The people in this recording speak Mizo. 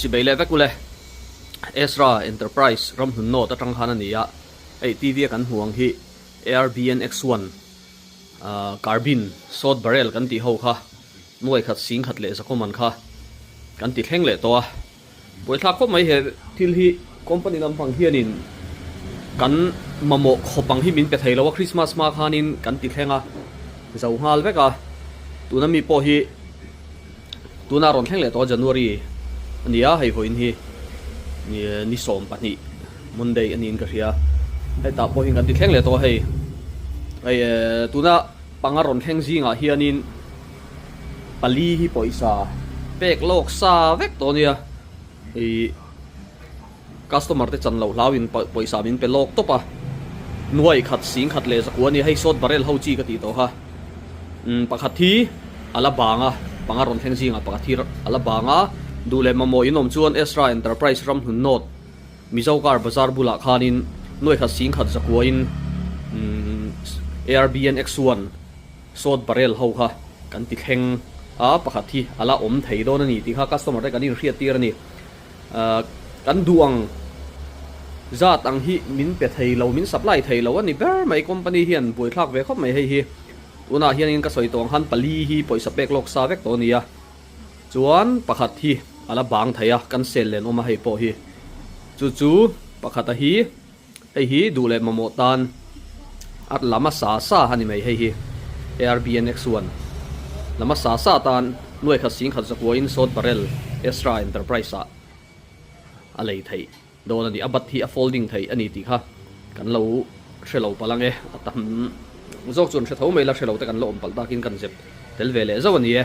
Chibei leh vek ule. Ezra Enterprise ramhlun note atang khan a ni a, hei TV a kan hmuh ang hi ARBN X1 carbine short barrel kan tih ho kha nuai khat sing khat leh zakawm an kha kan ti thleng leh tawh a. Buaithlak khawp mai he thil hi company lampang hianin kan mamawh khawp ang hi min pe thei lo a, Christmas hma khanin kan ti thleng a, zo nghal vek a, tuna mi pawh hi tuna rawn thleng leh tawh a January a ni a, hei vawiin hi ni 12 Monday a niin ka hria, hetah pawh hian kan ti thleng leh tawh a hei, hei tuna panga rawn thleng zingah hianin. Pali hi pawisa pek lawk sa vek tawh ania ih customer te chan loh hlau in pawisa min pe lawk tawp a nuai khat sing khat leh zakua ania hei sawt barrel ho chi ka tih tawh kha umm pakhat hi a la bang a panga rawn thleng zingah pakhat hi a la bang a duh leh mamawh in awm chuan Ezra Enterprise ramhlun note Mizo car bazar bulah khanin nuai khat sing khat zakua in umm ARBN X1 Sawt barrel ho kha kan ti thleng a, pakhat hi a la awm thei dawn a ni tih kha customer te kan inhriat tir a ni. Kan duh ang zat ang hi min pe thei lo, min supply thei lo a ni ber mai company hian buaithlak ve khawp mai hei hi. Tunah hianin ka sawi tawh ang khan pali hi pawisa pek lawk sa vek tawh a ni a, chuan pakhat hi a la bang thei a, kan sel len awm a hei pawh hi. Chu chu pakhata hi. Hei hi duh leh mamawh tan at lam a sa sa a ni mai hei hi ARBNX one lam a sa sa tan nuai khat sing khat zakua in sawt barrel Esra Enterprise ah a lei theih dawn a ni a bat hi a folding theih a ni tih kha kan lo hre lo palh ang e a tam zawk chuan hre tho mai la hre lo te kan la awm palh takin kan zep tel ve leh zauh a ni e.